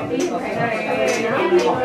We were at this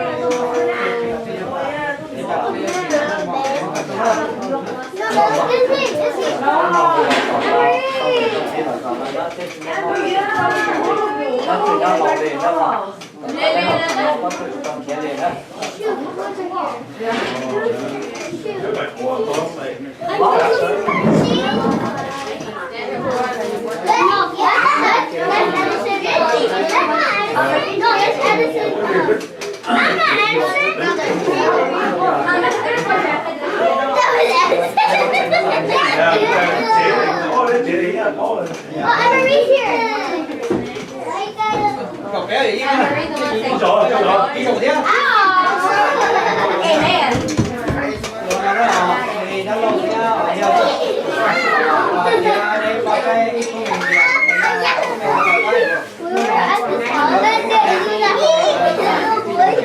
holiday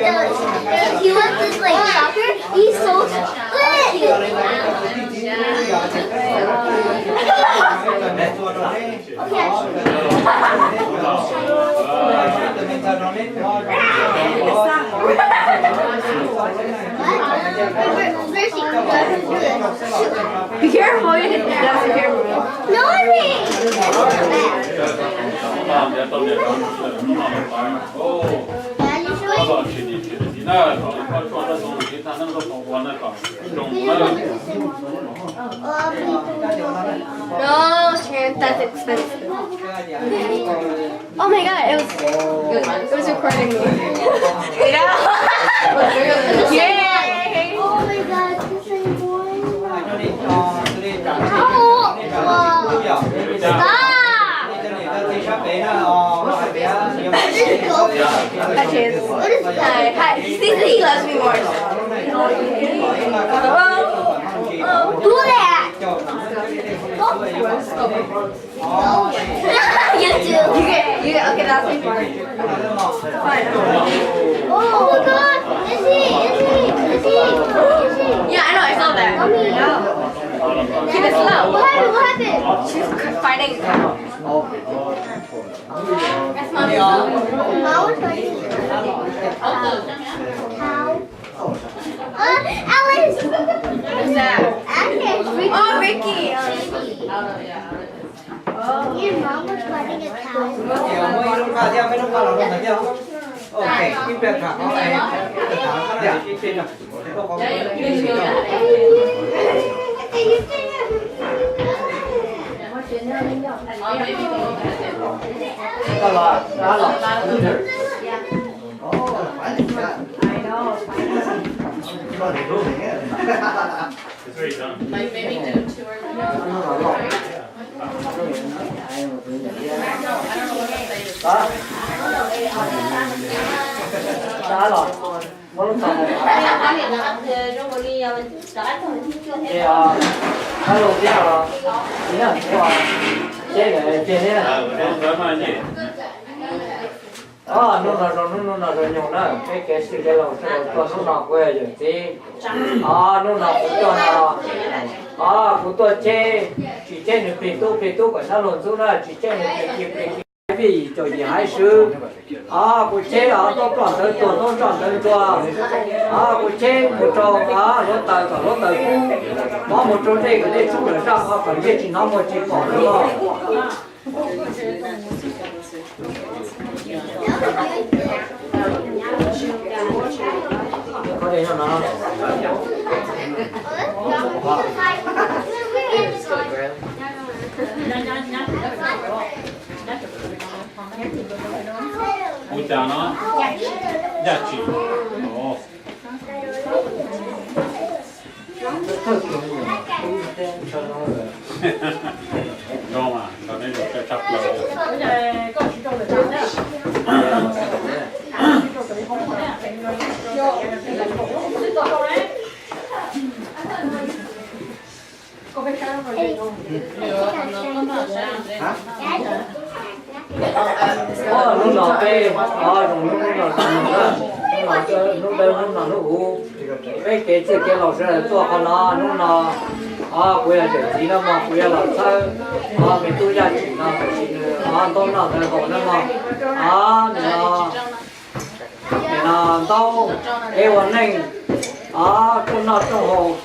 and he was this, like, soccer. He's so cute. Be careful, you hit that. Be careful. No, I mean, No, Chance, that's expensive. Oh my god, it was, it was recording me. You know? Yay! Oh my god, this is boring. Oh, wow. Stop! Hi, hi. See, see, he loves me more. Do that. You do. You get, you get, okay, that's me. Fine. Oh my god. Is he, is he, is he, is he? Yeah, I know, I saw that. Mommy. Keep it slow. What happened? What happened? She's c-, fighting. That's Mommy's phone. Mom was fighting. How? Uh, Alice! Who's that? Alice. Oh, Ricky! Oh, Ricky. Your mom was fighting a cow. It's already done. Like, maybe do two or three. Hnub no zoo, hnub no zoo nyoog na, peb kev sib kev laus sawv daws tuaj hnub no kuv yog yawm txiv. Hnub no kuv tuaj no, kuv tuaj cheb, tsis cheb nws plig tub, plig tub kom nyob luag ntxub na, tsis cheb nws plig ci plig ci, vij yim caum yim haib swb. Kuv cheb tuaj ploj ntawd tuag, tuaj nroj ntawd ntsuag. Kuv cheb mus rau hluav taws kom hluav taws kub, mov mus rau dej kom dej tshub lawm zaj qhov kom ntiaj tsis hnov muaj tsis pom lawm los. Ua cas no? Yaj tsim. Zoo mas, nrog neb zoo siab tshaj plaws. Hnub no peb, o, zoo hnub no, hnub no, hnub dawb hnub no hnub huv, peb kev txwj kev laus sawv daws tuaj qhov no hnub no. O, kuv yog yawm txiv no mog, kuv yuav los txhawb o me tub Yaj Tsim no, tam sim nws o ntaub noj ntawv haus no mog. O, nws no Ntaub es ua neej, rooj noj rooj haus,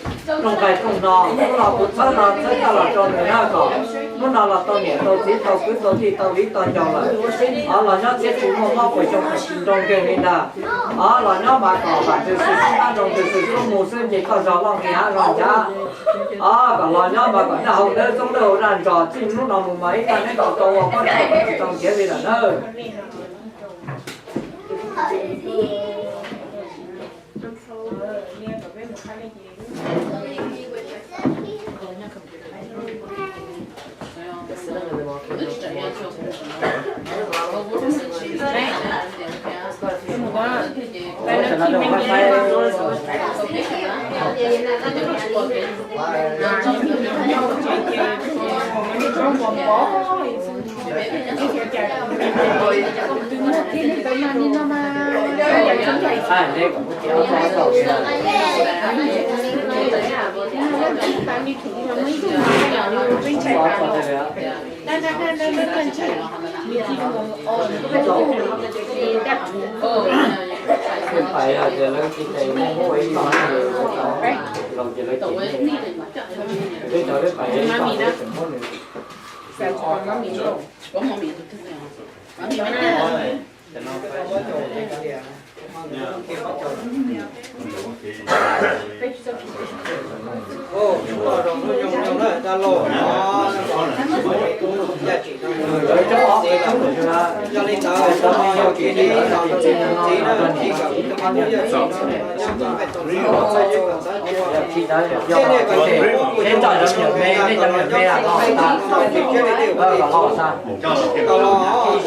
rooj nqaij rooj hno, hnub no kuv txhawb no txhawb coj los rau nws na kom hnub no los tau niam tau txiv tau kwv tau tij tau viv tau ncaus lawm, los nyob thiab tsis muaj mob puas xyoo tsis nroo nkeeg li ntag. Los nyob mas kom vam ntxwg xwb sib pab nroo ntxwg xwb sib mus xwb nce toj zog loj nqis hav zog ncav. Kom los nyob mas kom daj hau dawb txoob dawb hau daj ntsog txij hnub no mus mas ib tag neb tau tau ua pob txha tsis tau nrhiav li lawm na.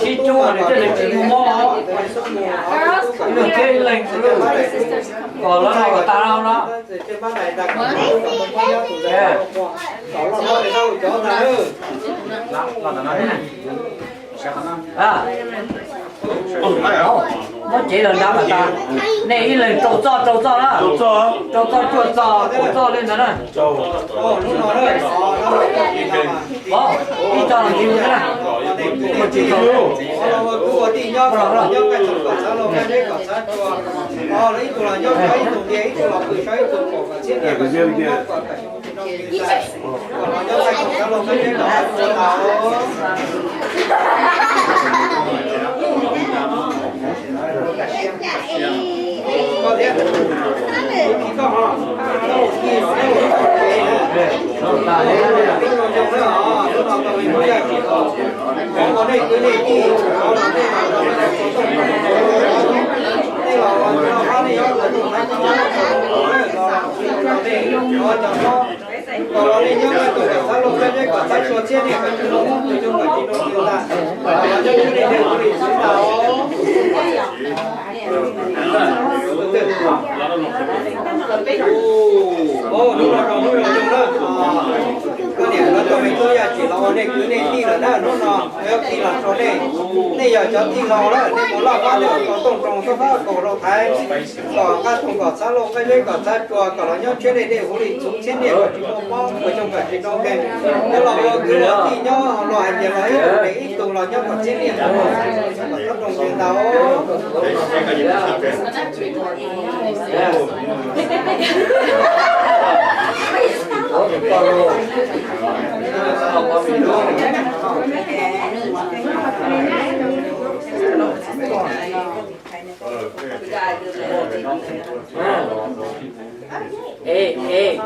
Sib coj nws thiaj li tsis muaj mob, ib leeg thiab ib leeg kom lawv los kom tas no no. Muab cev los nrad kom tas, nej ib leeg rau txoj rau txoj na, rau txoj cuaj txoj kaum txoj li ntawd na. Ib txoj los ntxiv na, ua tsis tau. Koj niam koj cov me tub yog tsis los ua nej kwv nej tij lawm na, hnub no yog tij los rau nej, nej yog cov tij laug lawm, nej mus loj qab nej ua tau tooj roo xab fab kaus rau thaiv, kom qab toog kom txhab lauj, qab zeb kom txhab tsua, kom los nyob tshiab dej dej huv li txhuv txhiab niaj, kom tsis muaj mob, kom xyoo kom tsis nroo nkeeg. Nyob los ua kwv ua tij nyob los hais tias los ib tug ib tug los nyob kom txhiab niaj, kom txhob nroo nkeeg ntau. Ê, ê.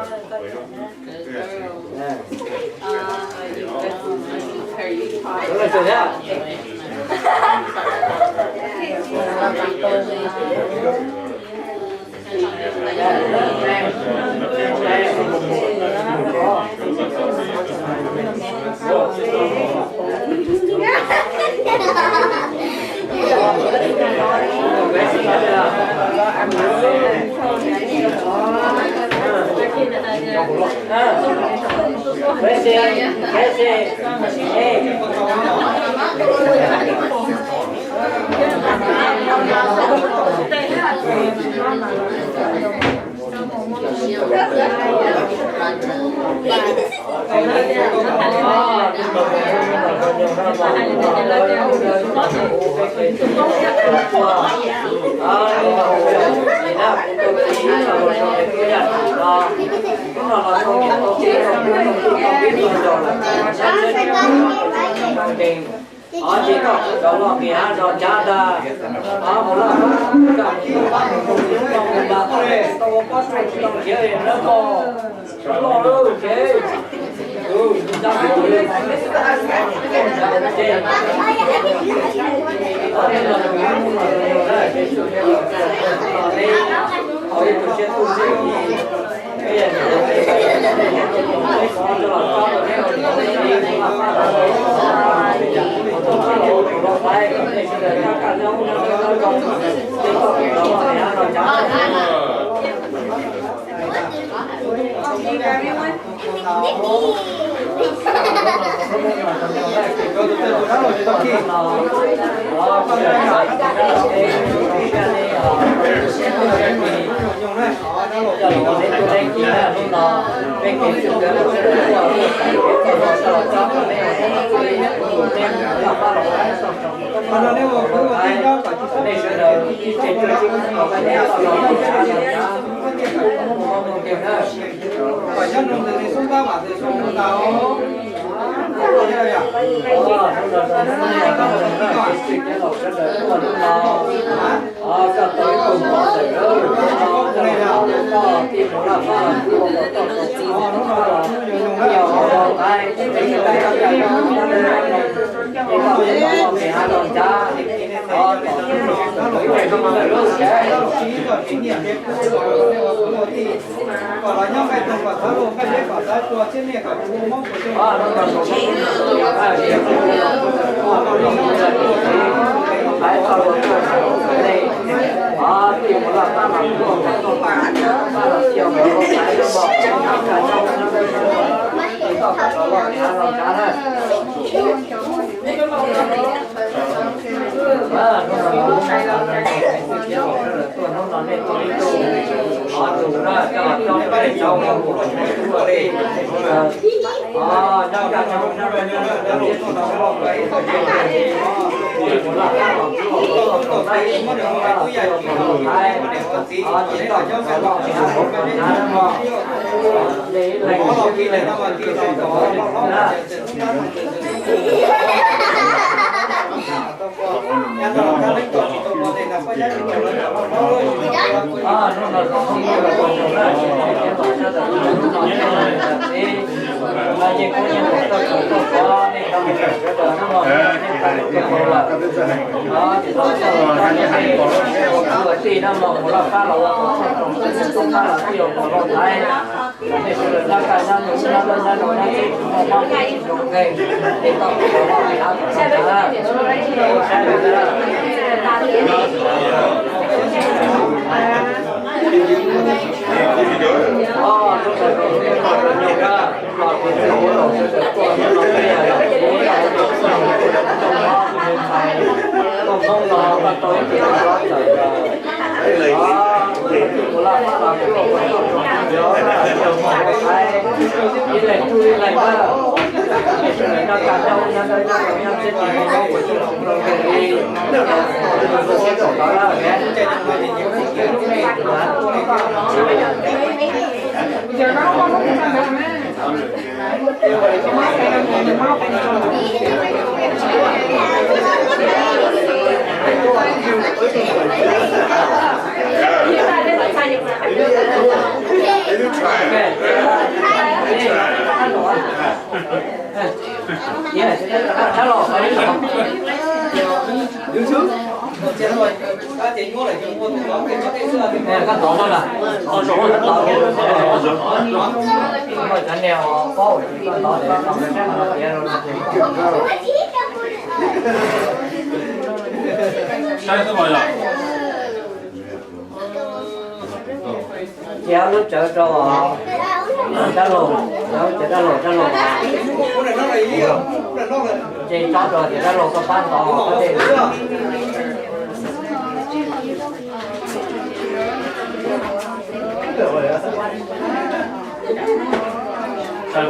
Ces lub tsawv rau dab laug, lub tsawv dab laug, dab laug. Ces tsob rau tias dab laug koj pab ntov dej. Tsis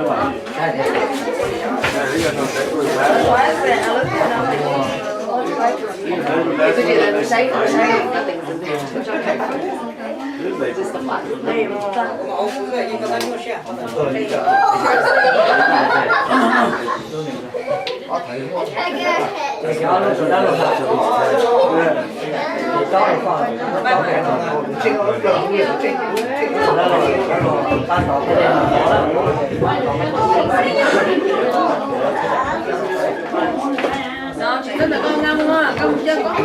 txhob ntawm koj nqa mus, koj mus coj koj.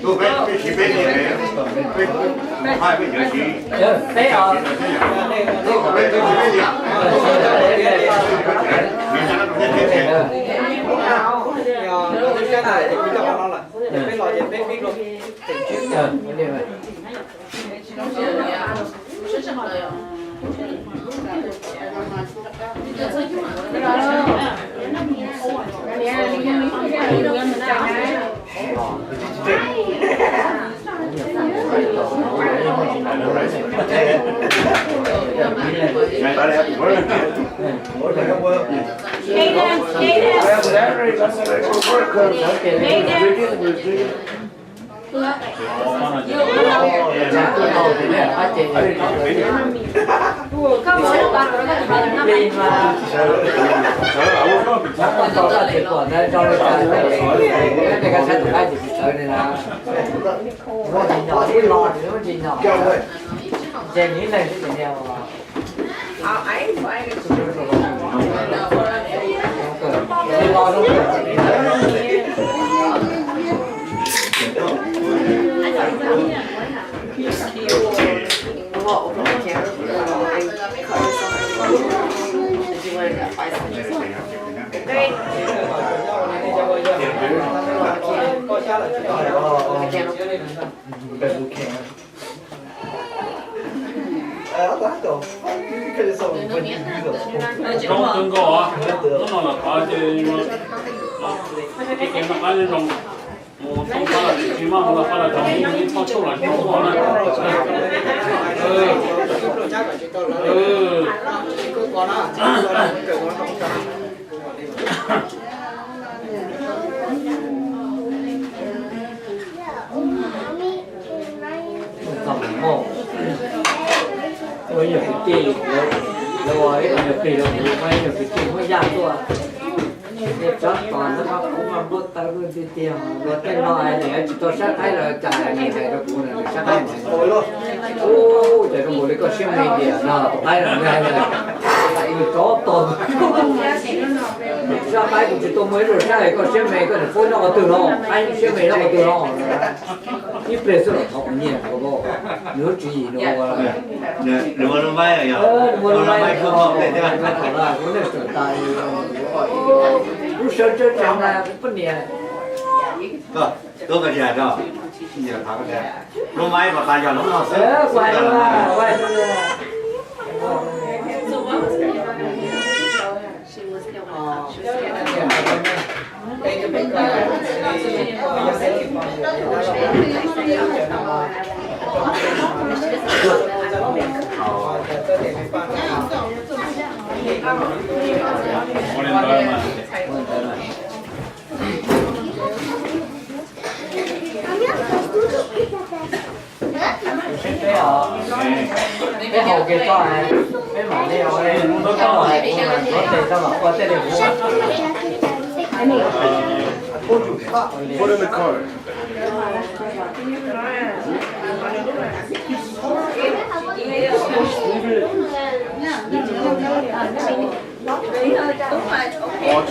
Peb, peb, peb, peb, peb, peb, peb, peb, Zoo kawg nkaus, hnub no los qhov ces kev noj qab nyob zoo, mus tau qab los tsis maj, mus tau qab los tsis ib toj toj los tsis muaj na. Txog mus moj, ua ib nyuag kwv tij, lawv ua ib nyuag plig rau kuv, muaj ib nyuag kwv tij muab yaj tuaj. Niag tsov tos ntawd mas kuv mas npau taws tiag tiag, ua tej no es tsis tau sab qaib los cas, nws hais rau kuv na, nws sab qaib ntag. Ub, cas zoo nkaus li koj siab me tiag no, tus qaib no nws hais tias, nws tsov tos, sab qaib kuv tsis tuaj muaj ib zaug sab es koj siab me, koj niam pub nyob qhov twg no, qaib siab me nyob qhov twg no. Ib pliag xwb los thov kuv nyiaj, nws lub tswv yim nws ua, nws ua lub maib, nws ua lub maib, kuv nej txawm tas, lub sawv tsawg tsawg na, poj niam. Koj, koj tsis hais rau, lub maib mas tas yog lub no xwb. Peb haus kiag tso, peb mam li ua, tuav tes tso mam ua tej li. Put in the car. Koj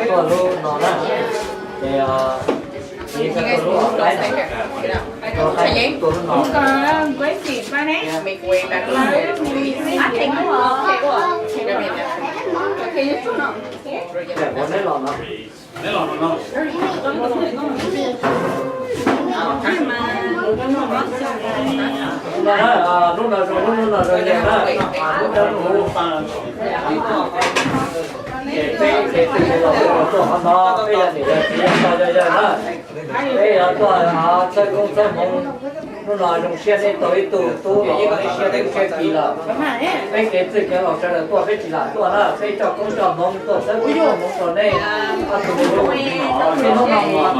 tuaj lub no na, ces koj tuaj lub qaib na, tuaj lub no. Neb los no. Hnub no zoo, hnub no zoo yawg na, hnub no zoo. Ces peb ces twb los tuaj qhov no, peb yog niam yog txiv yog pog yog yawg na, peb yuav tuaj txhawb koob txhawb hmoov. Hnub no zoo siab nej tau ib tug tub los siab tub siab kis lawm. Peb kev txwj kev laus sawv daws tuaj peb tsis lam tuaj na, peb coj koob coj hmoov tuaj txhawb koob txhawb hmoov rau nej. Hnub no mus, hnub no mus, hnub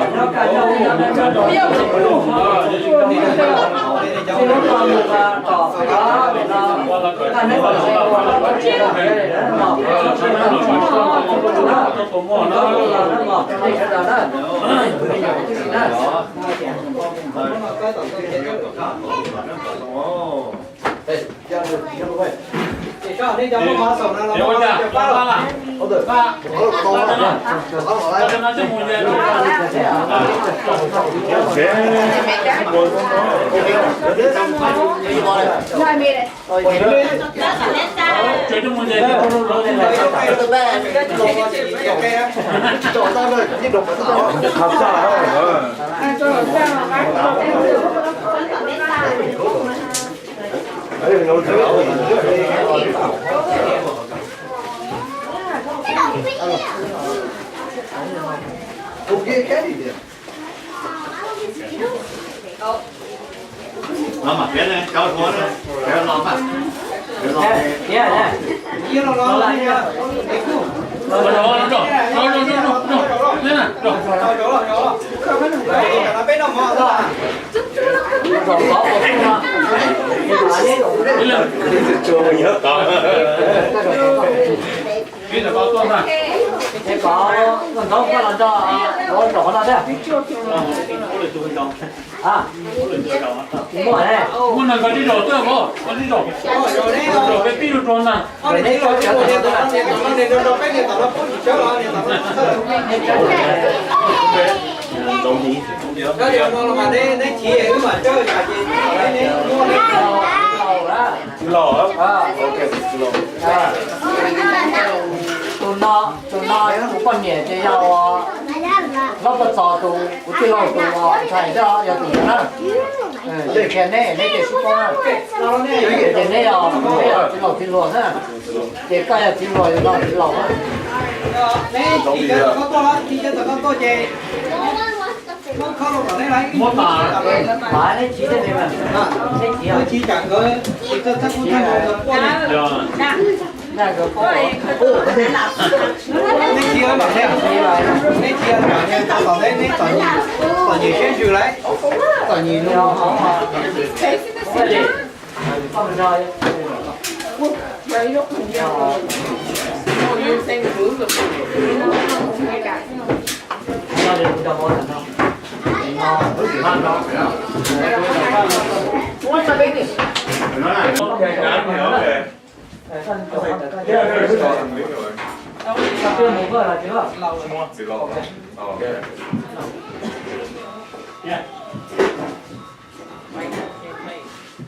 no mus tom qab no, nej Ces kom ntawd koj los nrog ua zaum qhov no thiab. Muaj neeg koj tib zaum tuaj, koj tib zaum, zaum peb pib rau ntag. Tsis laus, ok, tsis laus. Tus no, tus no kuv poj niam ces yog Hlob Paj Txos tus, kuv tij laug tus ntxhais thiab yog tus ntawd na. Ces qhia neb, neb cia sib paub na. Ces neb yog, neb yog txiv laus txiv hluas na. Ces koj yog txiv hluas, yog txiv laus na. Muab tas, neb txiv thiab neb, neb txiv, neb txiv. Neb txiv, neb txiv, neb txiv, neb txom nyem siab ntsws lawm, txom nyem no.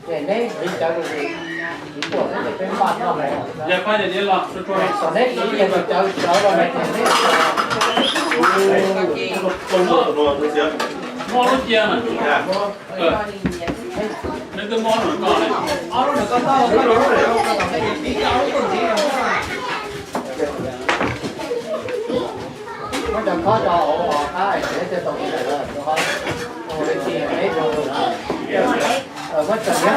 Ces neb tiv cawv rau, tsis tuaj neb ces peb npaj noj mus. Kom neb tiv cawv sawv los ces neb muab lub cia na. Muab cov khob rau hauv qab es neb thiaj tau tiv lawm. Muab tso neb,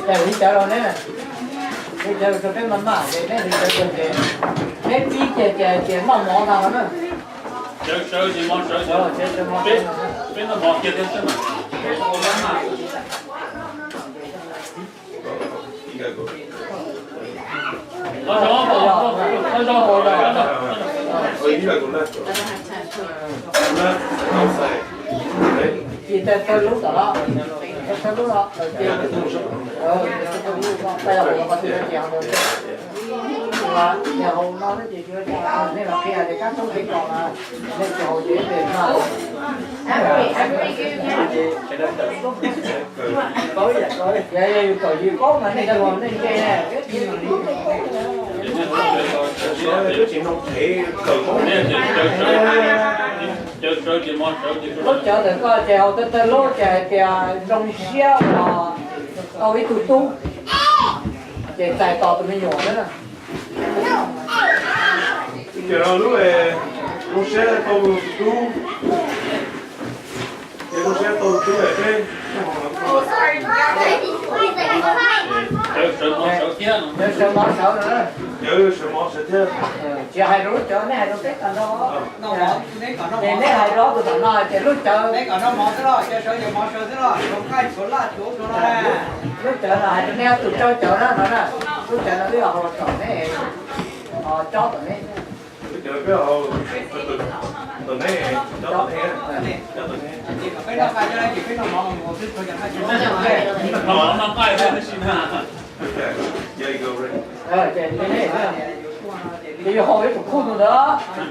ces tiv cawv rau neb, tiv cawv rau peb maj maj ces neb tiv cawv rau ces neb pib ces ces ces noj mov ntag no na. Sawv, sawv, peb noj mov kiag thiab xwb mas. Ces thawj lub tom no, thawj lub no, ces thawj lub no, peb los ua qhov twg ces hauv no ces nej los qhia tias kab toob kev kom mas nej tsis haus ces nej no. Yog yus txom yus paub mas nej cov hluas nej nce, Lub cawv ntawm koj ces hauv tawg tawg lub ces hais tias zoo siab uas tau ib tug tub, ces txais tos tus me nyuam xwb na. Ces lub, lub siab tau tus tub, ces lub siab tau tus tub peb. Sawv mov sawv no, sawv mov sawv thiab. Tsis hais rau lub cawv, neb hais rau peb tag nrho. Ces neb hais rau tus tom no ces lub cawv, neb kom noj mov xwb los, cawv sawv ces mov sawv xwb los, tshuav nqaij tshuav laj tshuav ub tshuav no na. Lub cawv no hais rau neb ob tug cob cawv na no na. Lub cawv no wb yuav hau los tom neb, cob tom neb. Lub cawv peb hau tom neb, cob tom neb, cob tom neb. Ces peb noj nqaij, ces peb noj mov mus xwb, tshuav cov nqaij tshuav ub. Noj nqaij xwb tab sis na. Ces yuav hau ib tus khuj tus ntawd. Peb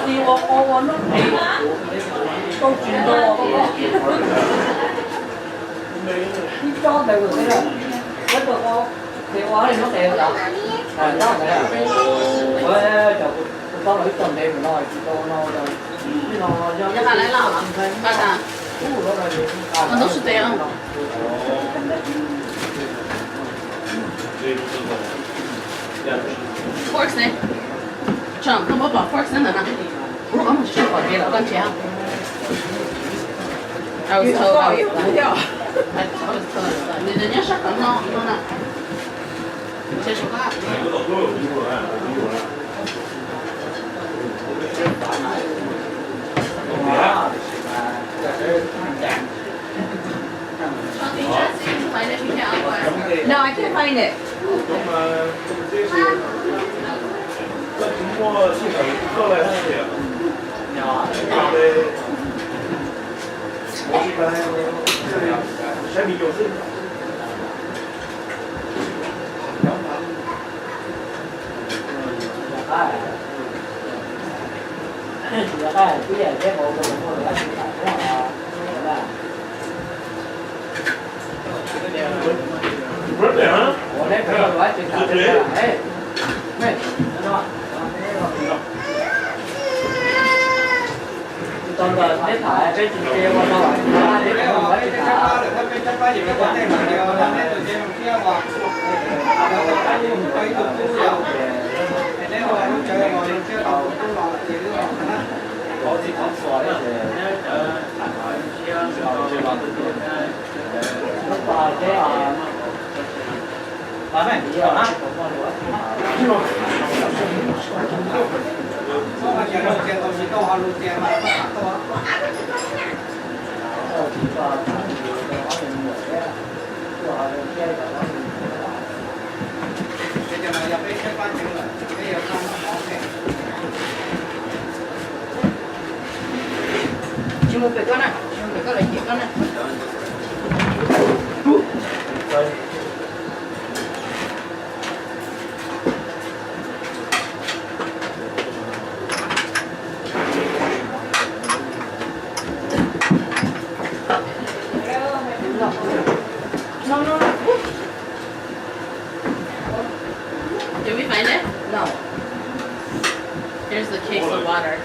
thiab ua npawg xwb. Ib tsob ntawd, ua tus qau, ces ua li no ces, tab ntawd, ua cov kuv tau los ib txog ntev mus no tsis tau no, no yog ntawd. Forks ne? Tsom, koj muab pom forks ntawm no. Ub, koj mus tsis tshua pom kev lawm, koj nrhiav. I was told, I was told, nws nyob sab tom no no na. No, I can't find it. Tsis mus pem koj na, tsis mus pem koj lawv cem koj na. No, no, no. Did we find it? No. Here's the case of water.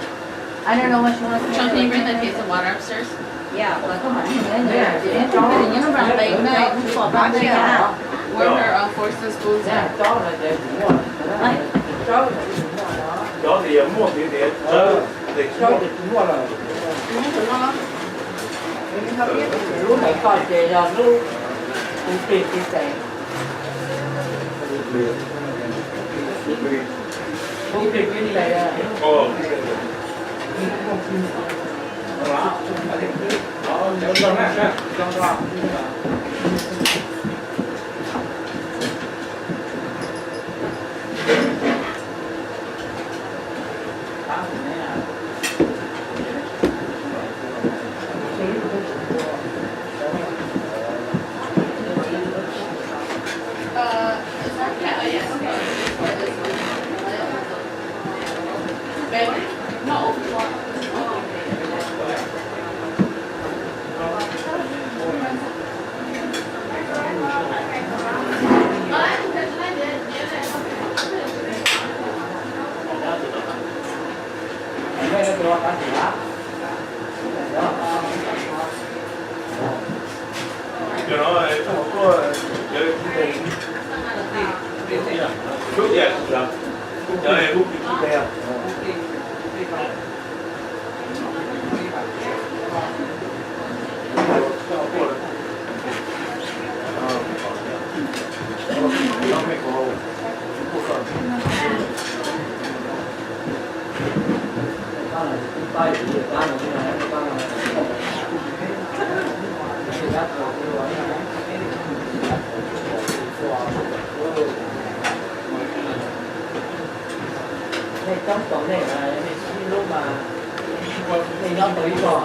I don't know what you want to. Sean, can you bring the case of water upstairs? Yeah, but come on. Where her uh, forks and spoons at? Cov tias muaj tias tias. Lub ntawd koj ces yog lub kuv plig kuv tes. Kuv plig kuv tes. Nej coob tau nej, nej sib hlub mas nej nyob tau ib tog.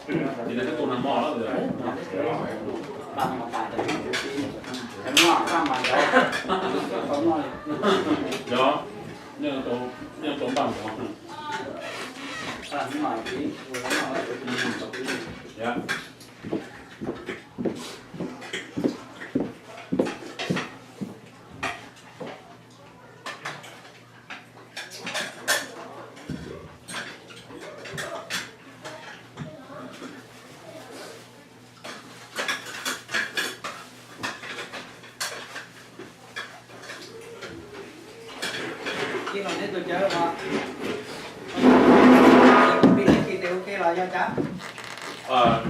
Ib los neb tus cawv os, kuv plig neb kis tes ua ke los yog cas?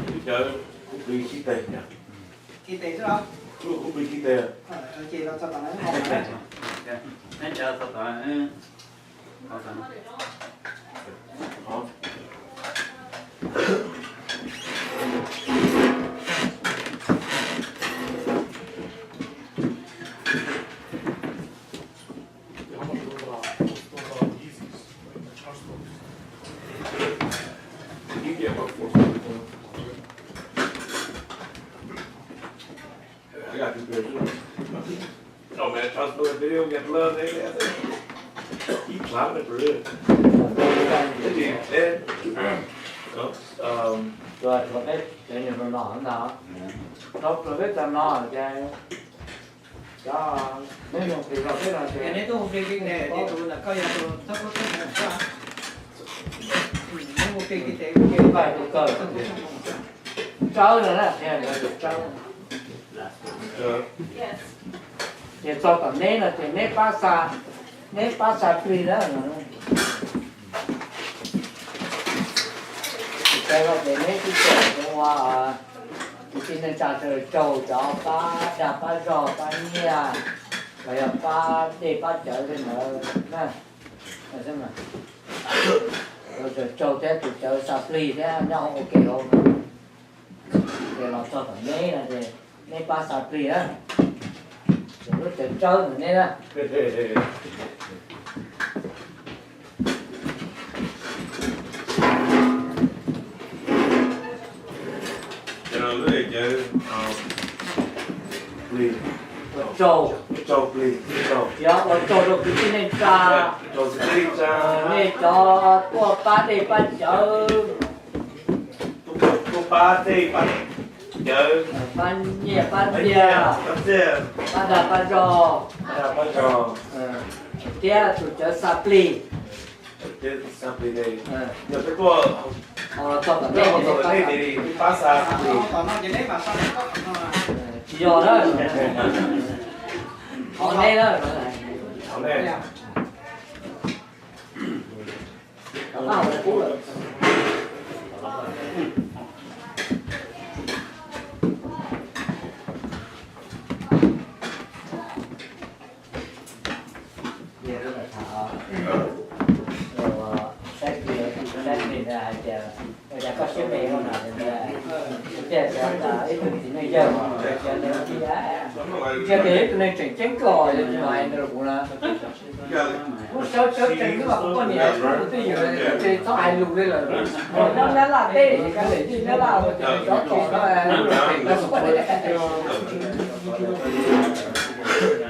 Tus cawv kuv plig kis tes. Kis tes xwb los? Kuv plig kis tes. Ces los txog tom no. Neb cawv txog tom no. Tus peb cov no ntag, rau peb cov no ces cov neb mus plig rau peb no ces neb tuaj mus plig li ne, ces tus ntawm koj yog tus txhob kub txhob mus, neb mus plig li ces tus kawg, tus kawg, tus tsawb no na, tus tsawb. Ces txog tom neb no ces neb pab xa, neb pab xa plig na. Los ces neb twb tseem ua kwv tij neej tsa raug cov pab dag pab zog pab nyiaj los yog pab dej pab cawv li ntawd na. Raug thiab tus cawv xa plig thiab nyob hauv ua ke hauv. Ces los txog tom neb no ces neb pab xa plig na, ces lub cawv tsawb ntawm neb na. Ces no lub cawv plig, raug, raug plig, raug, yog ua raug rau kwv tij neej tsa, raug kwv tij neej tsa, nej cov tuaj pab dej pab cawv, tuaj pab dej pab cawv, pab nyiaj pab txiaj, pab dag pab zog, pab dag pab zog, thiab tus cawv xa plig. Xa plig ne, yog peb tuaj txog tom nej ces pab xa plig. Tsis yog na, thov nej na. Thov nej. Saib plig, saib plig ntawd hais tias ua cas koj siab me ua no, tias ib tug txiv neej yawg, ntsia tias ib tug neeg tseem ceeb kawg, yog tsis hais ntawd rau kuv na. Kuv sawv sawv tsees xwb mas kuv poj niam kuv twb yws ces txhob hais lus li lawm. Nyob Nyab Laj teb ces kav liam, nyob Nyab Laj ua ces cov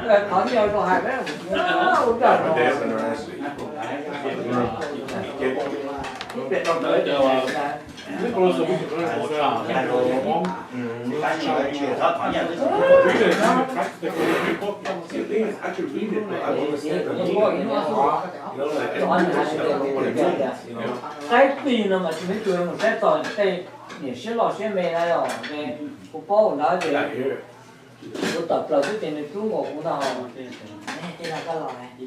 tsis qhov nyiaj zoo hais ua dag no. Saib plig no mas tsis muaj ib tug mus saib txog tej niam siab loj siab me na, yog kuv paub ntawd ces kuv tawm plaws xwb ces nws rub nkaus kuv ntag. Tej no koj los, kuv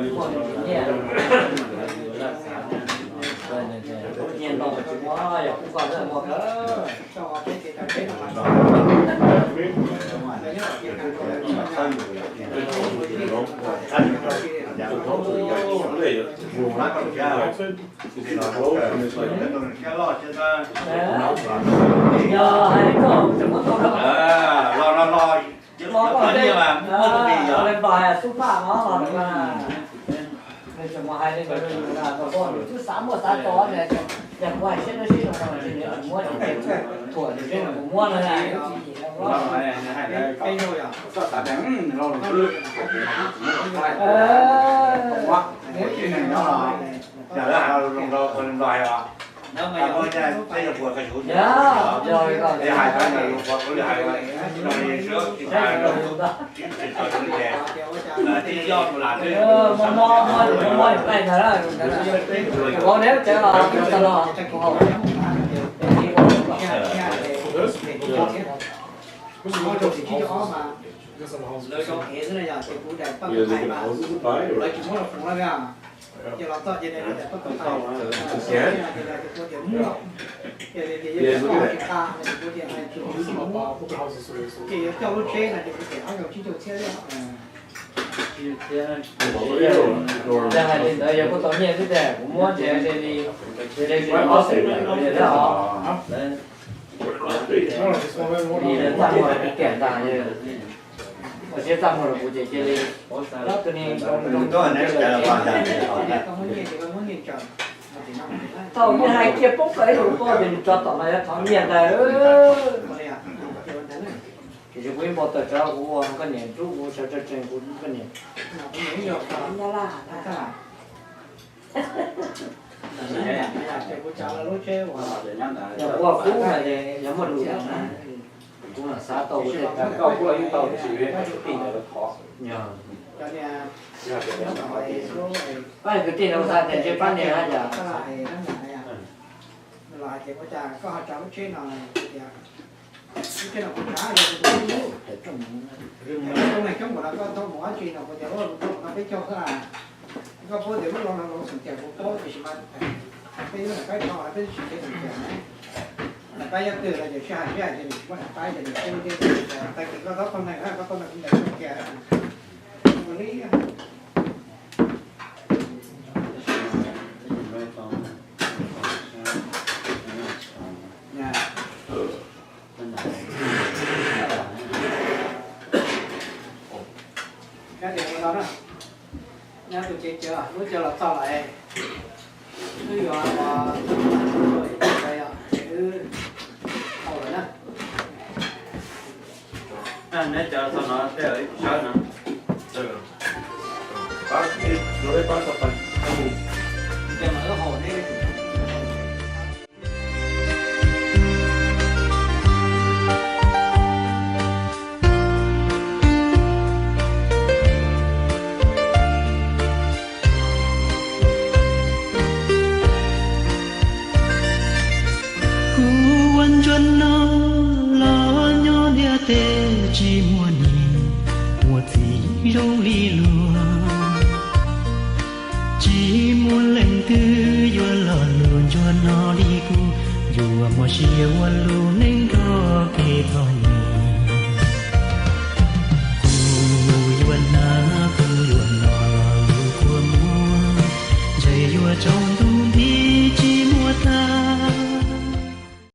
los no, nyiaj ntau tsis muaj, yog kuv koj muaj kawg. Yog hais koj tseem muab tau los, los los los, los koj tej, los li npog xub phaj no los na. Nws tseem mus hais li ntawd rau yus na, kom koj yus twb xav muaj xav tau, yog kuv hais siab dawb siab zoo no ces nws tsis muab, ces thuam nws seb nws puas muab no na. Yog hais li ntawd yog kuv tau nyiaj xwb ces kuv muab ces li, li ob xees lawm os. Li txaj muag rau kuv kiag ntag, ua siab txaj muag rau kuv ces cia li, tau nyiaj hais kiag poob plaws ib tug poj ces nws tso tom no yuav thov nyiaj ntag. Tiam sis kuv ib npau taws tso kuv ua koj niam rub kuv sawv tsees kuv koj niam. Yog kuv ua kub na ces yog muaj lus na, kuv xav tau kuv tej, koj kuj ib tau tis ntawd thov. Pab kwv tij no xav tias ntshe pab niag haj yam. Koj paub tias muab lo lo xeem tias kuv paub tiam sis mas Peb lub daim paib dhau peb tsis siv tus kiag na. Daim paib nyob twg los ces sib hais sib hais ces nws tsis muaj daim paib ces nws tsis muaj tiag. Tag kis koj txhob tau neeg, koj tau neeg ntawd kiag ua li. Nyob tus tsev cawv, lub cawv los txog lawm, wb yuav ua, wb tau lawm na. Neb cov txog no tej ib sawb no, pab, pab txog pab, ces mas wb haus neb. Kuv ua ntsuag no los nyob ntiaj teb tsis muaj neeg ua txiv zoo li luag. Tsis muaj leej twg yuav los lus ntsuag no li kuv, yuav muaj sia ua lus neej nrog kev thov